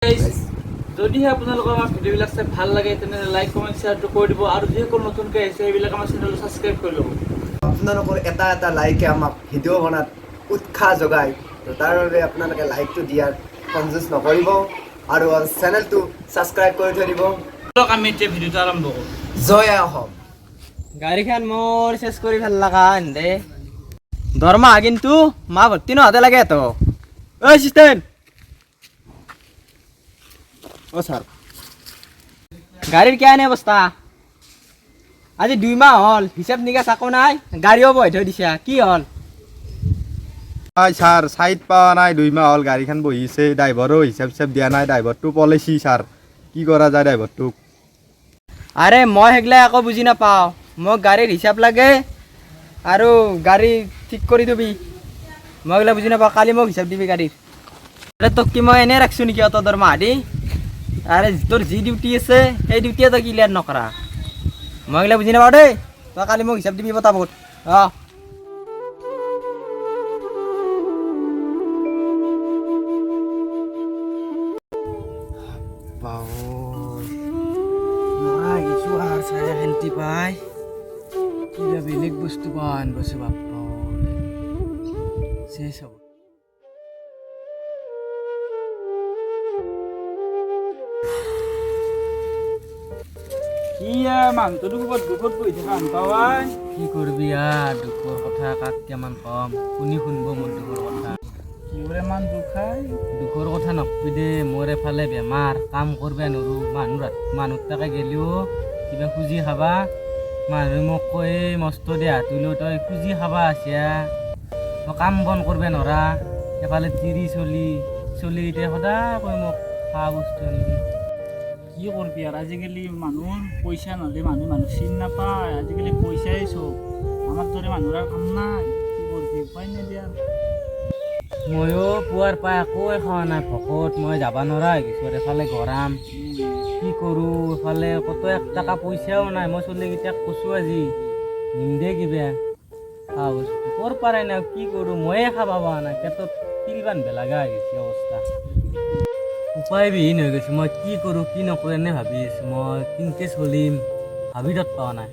Guys, যদিহে আপোনালোকৰ আমাৰ ভিডিঅ'বিলাক চাই ভাল লাগে, তেনেহ'লে লাইক, কমেণ্ট, শ্বেয়াৰটো কৰি দিব আৰু যিসকল নতুনকৈ আহিছে, সেইবিলাক আমাৰ চেনেলটো ছাবস্ক্ৰাইব কৰি ল'ব। আপোনালোকৰ এটা এটা লাইকে আমাক ভিডিঅ' বনাত উৎসাহ যোগায়। তো তাৰ বাবে আপোনালোকে লাইকটো দিয়াৰ কনজুচ নকৰিব আৰু চেনেলটো ছাবস্ক্ৰাইব কৰি থৈ দিব। ব'লক, আমি এতিয়া ভিডিঅ'টো আৰম্ভ কৰোঁ। জয় আই অসম। গাড়ীখন মোৰ চেচ কৰি ফেললাকা দে। দৰমহা কিন্তু মাহ ভৰ্তি নহতে লাগে তো। ঐ চিষ্টেম। অ' ছাৰ। গাড়ীৰ কিয় এনে অৱস্থা? আজি 2 মাহ হ'ল, হিচাপ নিকাচ একো নাই, গাড়ীও বহি থৈ দিছা, কি হ'ল? হয় ছাৰ, চাইড পোৱা নাই, 2 মাহ হ'ল গাড়ীখন বহিছে। ড্ৰাইভাৰো হিচাপ চিচাপ দিয়া নাই, ড্ৰাইভাৰটো পলাইছি ছাৰ। কি কৰা যায় ড্ৰাইভাৰটোক? আৰে, মই সেইগিলা একো বুজি নাপাওঁ। মোক গাড়ীৰ হিচাপ লাগে আৰু গাড়ী ঠিক কৰি থবি। মই এইগিলা বুজি নাপাওঁ। কালি মোক হিচাপ দিবি গাড়ীৰ। আৰে, তোক কি মই এনেই ৰাখিছোঁ নেকি অত দৰমহা দি? আৰে, তোৰ যি ডিউটি আছে, সেই ডিউটিয়ে তই ক্লিয়াৰ নকৰা। মই এইগিলা বুজি নাপাওঁ দেই। তই কালি মোক হিচাপ দিবি পটাপট। অঁ। নৰা আহিছোঁ আৰু চাই শান্তি পাই কিবা বেলেগ বস্তু পান বসে। বাপ, শেষ হ'ব। কি মানুহটো দুখত দুখত বহি থকা হান পাৱাই? কি কৰিবি আৰ, দুখৰ কথা কাক কিমান কম? কোনে শুনব মোৰ দুখৰ কথা? কি কৰে ইমান দুখ খাই? দুখৰ কথা নকবি দে। মোৰ এফালে বেমাৰ, কাম কৰিব নোৱাৰো। মানুহ মানুহ তাকে গেলিও কিবা খুজি খাবা, মানুহে মোক কয়, "এই মস্ত দেহাটো লৈ তই খুজি খাবা আছিয়া, তই কাম বন কৰিব নোৱাৰা।" এফালে তিৰি চলি চলিকেইটাই সদায় কয় মোক, খোৱা বস্তু আনিবি। কি কৰবি আৰু, আজিকালি মানুহৰ পইচা নহ'লে মানুহ মানুহ চিনি নাপায়। আজিকালি পইচাই চব। আমাৰ দৰে মানুহৰ আৰু কাম নাই। কি কৰবি, উপায় নাই দিয়া। ময়ো পুৱাৰ পৰা একোৱে খোৱা নাই, ভোকত মই যাব নোৱাৰা হৈ গৈছোঁ। আৰু এফালে গৰম, কি কৰোঁ? এফালে ক'তো এক টকা পইচাও নাই। মই চলিকেইটাক কৈছোঁ, আজি নিম দে কিবা খোৱা বস্তু। ক'ৰ পৰাই নাই, কি কৰোঁ? ময়ে খাব পৰা নাই, পেটত তিল বান্ধব লগা হৈ গৈছে। অৱস্থা উপায়বিহীন হৈ গৈছোঁ। মই কি কৰোঁ, কি নকৰোঁ, এনে ভাবি আছোঁ। মই কেনেকৈ চলিম ভাবি তত পোৱা নাই।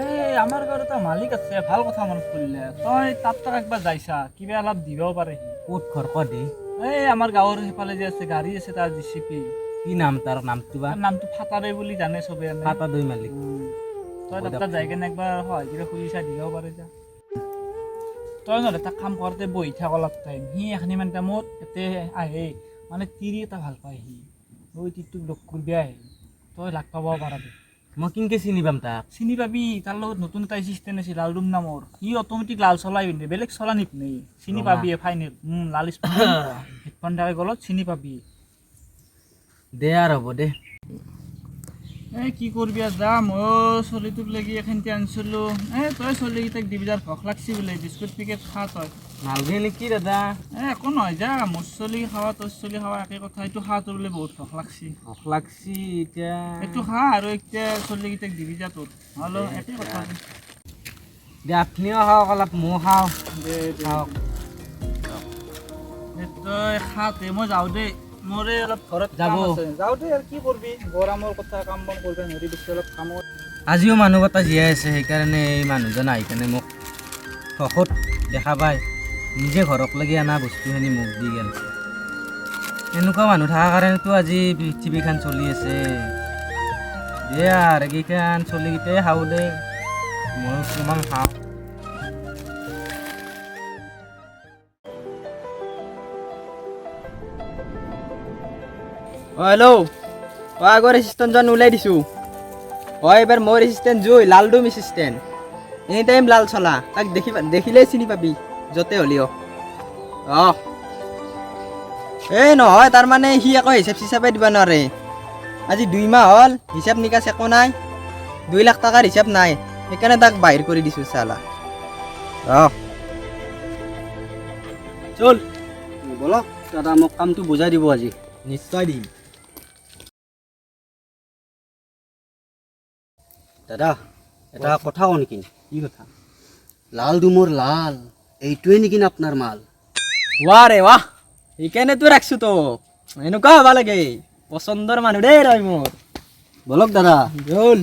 এই আমাৰ গাঁৱত এটা মালিক আছে, ভাল কথা মনত পৰিলে। তই তাত তাক একবাৰ যাইছা, কিবা অলপ দিবও পাৰে সি। ক'ত ঘৰ, ক'ত দি? এই আমাৰ গাঁৱৰ সেইফালে যে আছে, গাড়ী আছে তাৰ, জিচিপি। কি নাম তাৰ, নামটো বা? তাৰ নামটো ফাটাৰে বুলি জানে চবে এনে। ফাটা দৈ মালিক। তই তাত তাত যাই কেনে একবাৰ সহায় কিবা খুজি চাই, দিবও পাৰে যা। তই নহ'লে তাক কাম কৰোঁতে বহি থাক অলপ টাইম। সি এখিনিমান টাইমত ইয়াতে আহে, মানে তিৰি এটা ভাল পায় সি। ওই তিৰিটোক লগ কৰিব আহে। তই লাগ পাব পাৰা দে। মই কেনেকৈ চিনি পাম তাক? চিনি পাবি। তাৰ লগত নতুন এটা এছিষ্টেণ্ট আছে, লালডুম নামৰ। সি অট'মেটিক লাল চলাই পিন্ধে, বেলেগ চলা নিপিন্ধে। চিনি ৰঙা। পাবি, ফাইনেল। লাল স্পৰ্টিং, হেডফোন থাকে গলত, চিনি পাবি। দে আৰু, হ'ব দে। এই কি কৰবি আৰু, যা। ময়ো চলিটোক লাগি এখিনিতে আনিছিলোঁ। এই তই চলিকেইটাক দিবি, যাৰ ভোক লাগছি বোলে, বিস্কুট পেকেট খা তই। নালগে নেকি দাদা? এই একো নহয় যা। মোৰ চলি খাৱা, তোৰ চলি খাৱা একে কথা। এইটো খা, তোৰ বোলে বহুত ভোক লাগছি। ভোক লাগছি এতিয়া। এইটো খা আৰু এতিয়া চলিকেইটাক দিবি যা তোৰ। হ'লেও একে কথা। দে, আপুনিও খাওক অলপ, ময়ো খাওঁ। দে দে। খাওক। দে, তই খা তে, মই যাওঁ দেই। মোৰে অলপ ঘৰত যাব। কাম আছে। যাওঁ দেই। আৰু কি কৰবি, গৰমৰ কথা, কাম বন কৰিব নোৱাৰি বেছি, অলপ কামত। আজিও মানুহ এটা জীয়াই আছে, সেইকাৰণে এই মানুহজন আহি কেনে মোক ভোকত দেখা পাই নিজে ঘৰক লাগি অনা বস্তুখিনি মোক দি গ'ল। এনেকুৱা মানুহ থকাৰ কাৰণেতো আজি পৃথিৱীখন চলি আছে। দে আৰু, এইকেইখন চলিকেইটাই খাওঁ দে, ময়ো কিমান খাওঁ। অঁ, হেল্ল'। অঁ, আগৰ এছিষ্টেণ্টজন ওলাই দিছোঁ। অঁ, এইবাৰ মোৰ এছিষ্টেণ্ট জুই, লালডুম এছিষ্টেণ্ট, এনি টাইম লাল চলা। তাক দেখি দেখিলেই চিনি পাবি য'তে হ'লেও। অঁ, এই নহয়, তাৰমানে সি একো হিচাপ চিচাপে দিব নোৱাৰে। আজি 2 মাহ হ'ল, হিচাপ নিকাচ একো নাই, 2 লাখ টকাৰ হিচাপ নাই। সেইকাৰণে তাক বাহিৰ কৰি দিছোঁ চালা। অঁ, চল। বলক দাদা, মোক কামটো বুজাই দিব আজি। নিশ্চয় দিম। দাদা, এটা কথা কওঁ নেকি? কি কথা? লাল দুমৰ লাল, এইটোৱে নেকি আপোনাৰ মাল? ৱাহ ৰে ৱাহ, সেইকাৰণেতো ৰাখছোঁ তোক। এনেকুৱা হ'ব লাগে, পচন্দৰ মানুহ দেই তই মোৰ। বলক দাদা। গ'ল।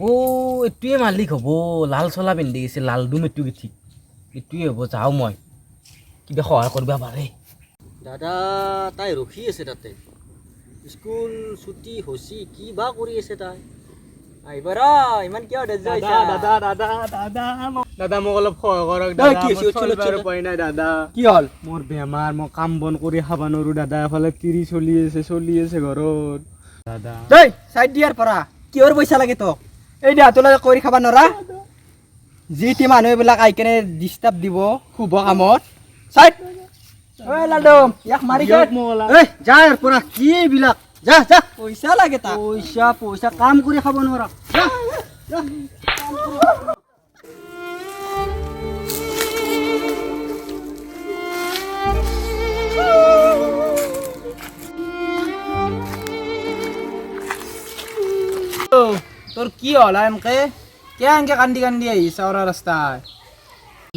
অ' এইটোৱে মালিক হ'ব, লাল চোলা পিন্ধি গৈছে, লালডুম এইটো ঠিক এইটোৱে হ'ব। যাওঁ মই, কিবা সহায় কৰিব পাৰে। দাদা, তাই ৰখি আছে তাতে। স্কুল ছুটি হৈছে, কি বা কৰি আছে তাই। আহিব ৰ, ইমান কিয় ধৈৰ্য হৈছে? দাদা দাদা দাদা দাদা, মোক অলপ সহায় কৰক। ঐ, দাদা কি হৈছে? মোৰ উঠচোন, চলিব উঠচোন। উপায় নাই দাদা। কি হ'ল? মোৰ বেমাৰ, মই কাম বন কৰি খাব নোৱাৰো দাদা। এফালে তিৰি চলি আছে ঘৰত দাদা। দেই, চাইড দিয়াৰ পৰা। কিহৰ পইচা লাগে তোক? এই দেহাটো কৰি খাব নোৱাৰা। যি টি মানুহ এইবিলাক আহি কেনে ডিষ্টাৰ্ব দিব শুভ কামত। চাইড। ঐ লালডুম, ইয়াক মাৰি দিয়ক কেট। মোক অলপ। ঐ, যা ইয়াৰ পৰা। কি এইবিলাক? যা যা। পইচা লাগে তাক। পইচা পইচা, কাম কৰি খাব নোৱাৰা। যা যা। তোৰ কি হ'ল এনকে? কিয় এনকে কান্দি কান্দি আহিছা ওৰা ৰাস্তাত?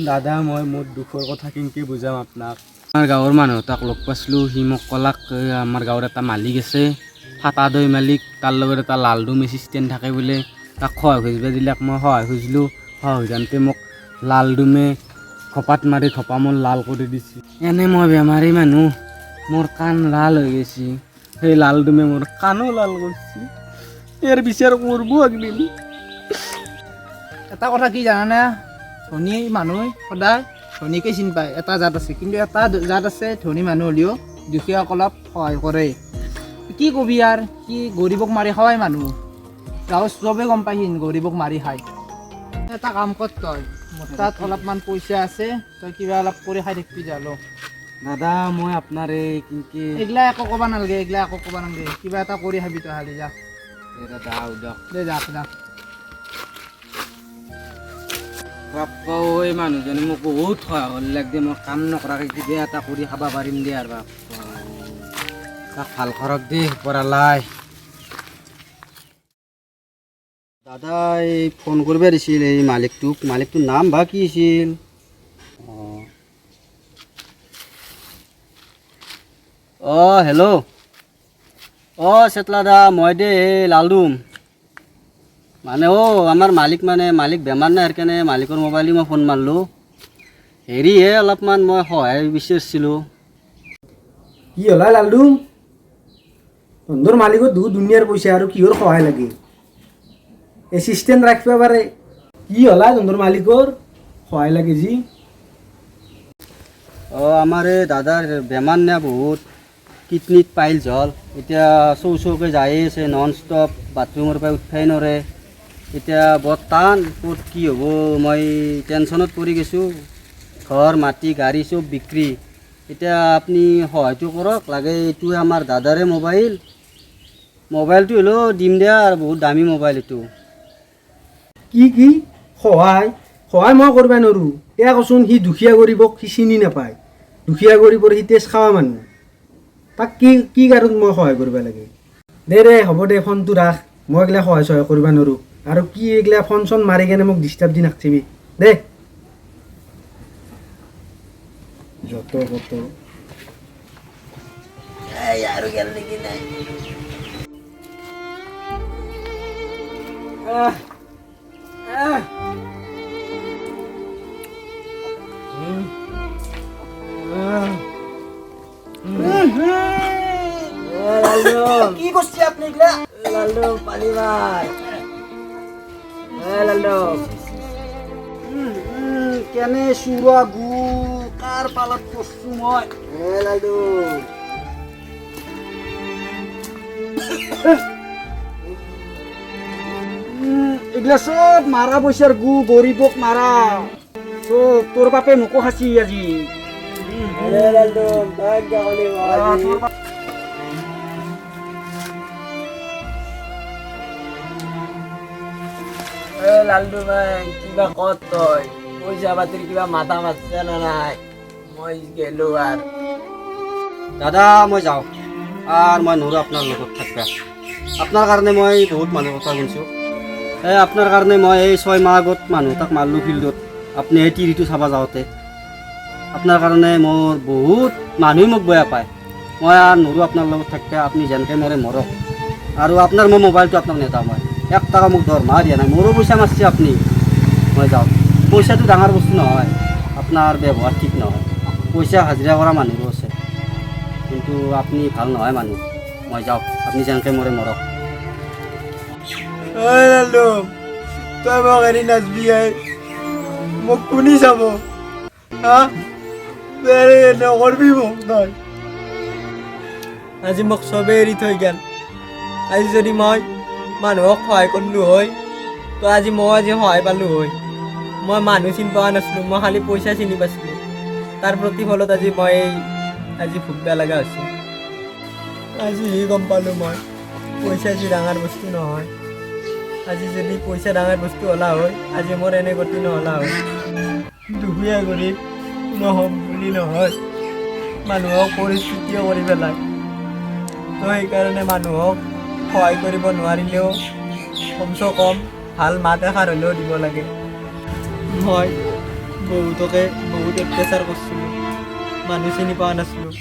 দাদা, মই মোৰ দুখৰ কথা কেনেকৈ বুজাম আপোনাক? আমাৰ গাঁৱৰ মানুহ এটাক লগ পাইছিলোঁ, সি মোক ক'লাক, "এই আমাৰ গাঁৱৰ এটা মালিক আছে, ফাটা দৈ মালিক, তাৰ লগত এটা লালডুম এছিষ্টেণ্ট থাকে বোলে, তাক সহায় খুজিব দিলাক।" মই সহায় খুজিলোঁ, সহায় খুজাওঁতে মোক লালডুমে খপাত মাৰি খপা মোৰ লাল কৰি দিছে। এনে মই বেমাৰী মানুহ, মোৰ কাণ লাল হৈ গৈছে, সেই লালডুমে মোৰ কাণো লাল কৰিছে। ইয়াৰ বিচাৰ কৰিব একদিন। এটা কথা কি জানানে? ধনী মানুহ সদায় ধনীকে চিনি পায়, এটা জাত আছে। কিন্তু এটা জাত আছে, ধনী মানুহ হ'লেও দুখীয়াসকলক সহায় কৰে। কি কবি আৰ, কি গৰীবক মাৰি খাৱাই মানুহ। গাঁৱত চবে গম পায় সি গৰীবক মাৰি খায়। এটা কাম কৰ তই, মোৰ তাত অলপমান পইচা আছে, তই কিবা অলপ কৰি খাই থাকিবি যা ল। দাদা, মই আপোনাৰ এই কেনেকৈ এইগিলা একো ক'ব নালাগে, এইগিলা একো ক'ব নালাগে। কিবা এটা কৰি খাবি তই খালি, যা। দাদা, দিয়ক। দে, যা যা। বাপ্পা ঐ, মানুহজনে মোক বহুত সহায় কৰিলে দে। মই কাম নকৰাকৈ কিবা এটা কৰি খাব পাৰিম দে আৰু। বাপ্পা, তাক ভাল কৰক দে ওপৰৱালাই। দাদা, এই ফোন কৰিব দিছিল এই মালিকটোক। মালিকটোৰ নাম বা কি আছিল? অঁ অঁ হেল্ল', অঁ চেতলা দা, মই দেই এই লালডুম। মানে অ' আমাৰ মালিক, মানে মালিক বেমাৰ নাই, সেইকাৰণে মালিকৰ মোবাইল দি মই ফোন মাৰিলোঁ। হেৰি হে, অলপমান মই সহায় বিচাৰিছিলোঁ। কি হ'ল লালডুম? তহঁতৰ মালিকত বহুত দুনিয়াৰ পইচা, আৰু কিহৰ সহায় লাগে? এছিষ্টেণ্ট ৰাখিব পাৰে। কি হ'ল তহঁতৰ মালিকৰ সহায় লাগে যি? অঁ, আমাৰ এই দাদাৰ বেমাৰ নে বহুত, কিডনীত পাইলছ হ'ল। এতিয়া চৌ চৌকৈ যায়ে আছে নন ষ্টপ, বাথৰুমৰ পৰা উঠবাই নৰে। এতিয়া বৰ টান, ক'ত কি হ'ব, মই টেনশ্যনত পৰি গৈছোঁ। ঘৰ মাটি গাড়ী চব বিক্ৰী। এতিয়া আপুনি সহায়টো কৰক লাগে। এইটোৱে আমাৰ দাদাৰে মোবাইল, মোবাইলটো হ'লেও দিম দিয়া আৰু, বহুত দামী মোবাইল এইটো। কি কি সহায়? সহায় মই কৰিব নোৱাৰোঁ। এয়া কচোন, সি দুখীয়া গৰীবক সি চিনি নাপায়। দুখীয়া গৰীবৰ সি তেজ খাৱা মানুহ, তাক কি কি কাৰণত মই সহায় কৰিব লাগে? দে দে, হ'ব দে, ফোনটো ৰাখ। মই এইগিলা সহায় চহায় কৰিব নোৱাৰোঁ। আৰু কি এইগিলা ফোন চোন মাৰি কেনে মোক ডিষ্টাৰ্ব দি নাথাকিবি দে। যত কত। কি কৰছে আপুনি এইগিলা? লালডুম, পানী মাৰ। এ লালডুম। কেনে চোৰা গু কাৰ পালত পৰছোঁ মই? এ লালডুম। এইগিলা চব মাৰা পইচাৰ গু, গৰীবক মাৰা চব। তোৰ বাপে মোকো খাচি আজি। এ লালডুম, তই কিয় কলি আজি? এ লালডু ভাই, কিবা কত তই? পইচা পাতিৰ কিবা মাথা মাৰছে না নাই? মই গেলো আৰু। দাদা, মই যাওঁ আৰু, মই নোৱাৰোঁ আপোনাৰ লগত থাকিব। আপোনাৰ কাৰণে মই বহুত মানুহৰ কথা শুনিছোঁ। এই আপোনাৰ কাৰণে মই এই 6 মাহ আগত মানুহ এটাক মাৰিলোঁ ফিল্ডত, আপুনি এই তিৰিটো চাব যাওঁতে। আপোনাৰ কাৰণে মোৰ বহুত মানুহে মোক বেয়া পায়। মই আৰু নৰো আপোনাৰ লগত থাকতে, আপুনি যেনকৈ মৰে মৰক। আৰু আপোনাৰ মই মোবাইলটো আপোনাক নেদাওঁ। মই এক টকা মোক দৰমহা দিয়া নাই, মোৰো পইচা মাৰছে আপুনি। মই যাওঁ। পইচাটো ডাঙৰ বস্তু নহয়, আপোনাৰ ব্যৱহাৰ ঠিক নহয়। পইচা হাজিৰা কৰা মানুহো আছে, কিন্তু আপুনি ভাল নহয় মানুহ। মই যাওঁ, আপুনি যেনকৈ মৰে মৰক। ঐ লালু, তই মোক এৰি নাচবি আই, মোক কোনি চাব? হা, তই নকৰবি মোক তই। আজি মোক চবেই এৰি থৈ গ'ল। আজি যদি মই মানুহক সহায় কৰিলোঁ হয়, তো আজি মই আজি সহায় পালোঁ হয়। মই মানুহ চিনি পোৱা নাছিলোঁ, মই খালি পইচা চিনি পাইছিলোঁ। তাৰ প্ৰতিফলত আজি মই এই আজি ভুগবা লগা হৈছে। আজিহে গম পালোঁ মই পইচা যি ডাঙৰ বস্তু নহয়। আজি যদি পইচা ডাঙৰ বস্তু হ'লা হয়, আজি মোৰ এনে গতি নহ'লা হয়। দুখীয়া গৰীব নহ'ম বুলি নহয়, মানুহক পৰিস্থিতিয়ে কৰি পেলায়। তো সেইকাৰণে মানুহক সহায় কৰিব নোৱাৰিলেও কমচে কম ভাল মাত এষাৰ হ'লেও দিব লাগে। মই বহুতকে বহুত অত্যাচাৰ কৰিছিলোঁ, মানুহ চিনি পোৱা নাছিলোঁ,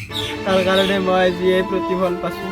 তাৰ কাৰণে মই আজি এই প্ৰতিফল পাইছোঁ।